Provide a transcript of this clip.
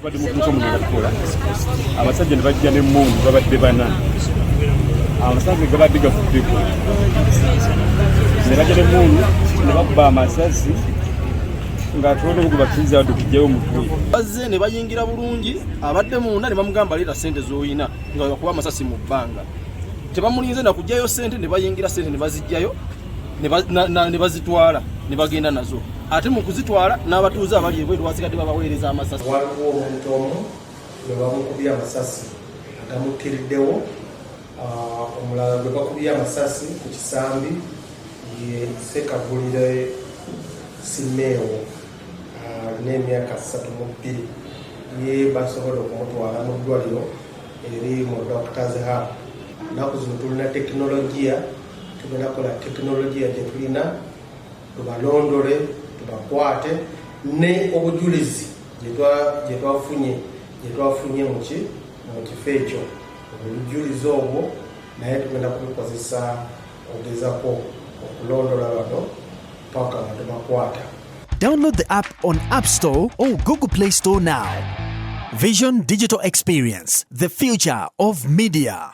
Tubadde mu dduuka muno nga tukola, abasajja ne bajja n'emmundu, babadde bana, amasasi gabadde gavuddeko, ne bajja n'emmundu ne bakuba amasasi nga tulonde gwe bakkiriza wadde okugyayo omutwe. Bazze ne bayingira bulungi, abadde munda ne bamugamba, "Leeta sente z'olina," nga bakuba amasasi mu bbanga. Tebamulinze nakugyayo sente, ne bayingira, sente ne bazigyayo, ne bazitwala ne bagenda nazo. Ate mu kuzitwala, n'abatuuze abali ebweru basigadde babaweereza amasasi. Waliwo omuntu omu gwe bamukubye amasasi agamukkiriddewo. Omulala gwe bakubye amasasi ku kisambi ye Sekagulire Simeewo, alina emyaka 32. Ye basobola okumutwala mu ddwaliro eri mu Doctors Hub. Ennaku zino tulina tekinologiya, tugenda kukola tekinologiya gye tulina tubalondole, tubakwate ne obujulizi gye twafunye mu kifo ekyo. Obujulizi obwo naye tugenda kubikozesa ogezako okulondola bano paka nga tubakwata. Download the app on App Store or Google Play Store now. Vision Digital Experience, the future of media.